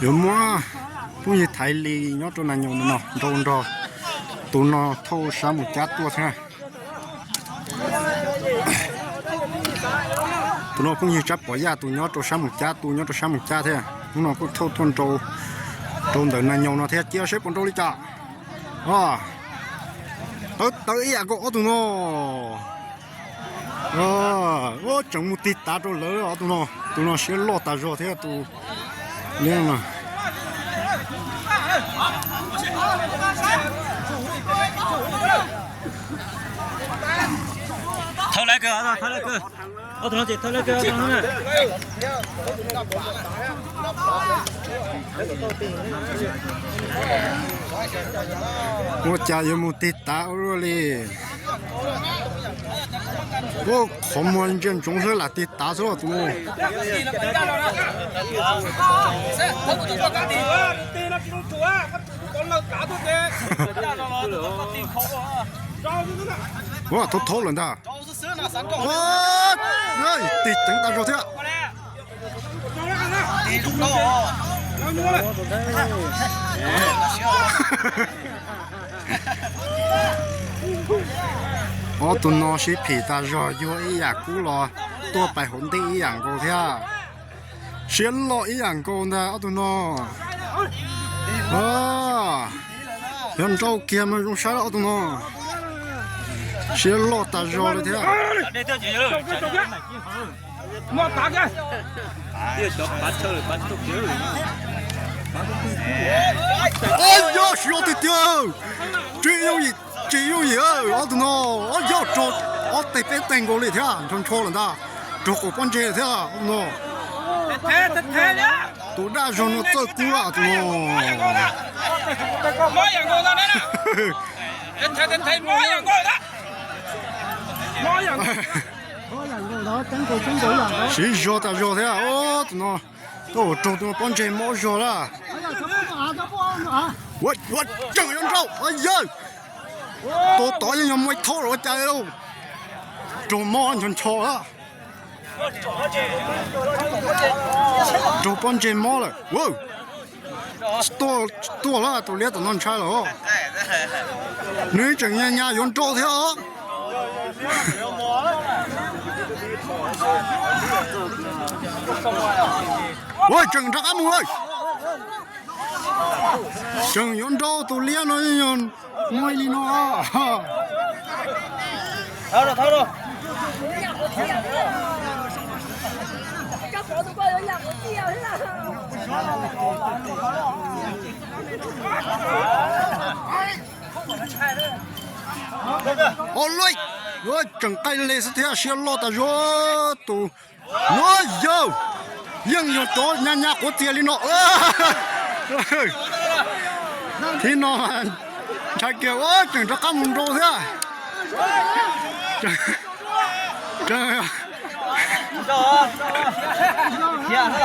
Yuav muab phooj ywg Thaiv Lis nyob rau Nas Nyoos no nrau nrog tus no thauj sab mus cab tuaj thiab. Tus no phooj ywg Tsab Pov Yaj tus nyob rau sab mus cab, tus nyob rau sab mus cab thiab. Hnub no kuj thauj tuaj nrau rau ntawm Nas Nyoos no thiab, cia seb puas nrau li cas. Tawv tawv ib yam nkaus ob tug no. Tseem mus tig tav rau lawv ob tug no, tus no siab loj tas zog thiab tus liab no. Thawb lawv kawg, thawb lawv kawg. Ob tug no ces thawb lawv kawg, ob tug no na. Ua cas yuav mus tig tav ua luaj li. Ua qhov muag ntsia ntsoov xwb lam tig tav xwb tus no. Ua thaub thaub lawm ntag. Tig ceev tas zog thiab. Ob tug no sib phim tas zog, yuag ib yam kub los tuaj pais hauv ntej ib yam nkaus thiab. Siab loj ib yam nkaus ntag ob tug no. Yog nrau kiag mas zoo saib ob tug no. Siab loj tas zog li thiab. Yog siab tiag tiag. Tsis yooj yim, tsis yooj yim ob tug no. Ob yog raug ob teg peb teg nkaus li thiab, nrho nrho lawm ntag. Raug quas pob ntseg thiab ob tug no. Tus daj zog no txawj kub lawm tus no. Siab zog tas zog thiab tus no. Tuaj ua raug tus no pob ntseg mob zog lawm. Tseem yuav nrau yawg. Tus tod yeej yog muaj ib thaub los ua cas li. Raug mob ncho ncho lawm. Raug pob ntseg mob lawm. Tuaj lawm, tus liab tom no ntshai lawm. Nws tseem nyas nyas yuav nrau thiab os. Ua tseem rov qab mus lawm. Tseem yuav nrau tus liab no, muaj li no. Ua luaj, tseem qaij le xwb thiab, siab loj tas zog tus no yawg. Yeej yog cov nyas nyas quav txias li no. Thib no ntshai kiag, tseem rov qab mus nrau thiab.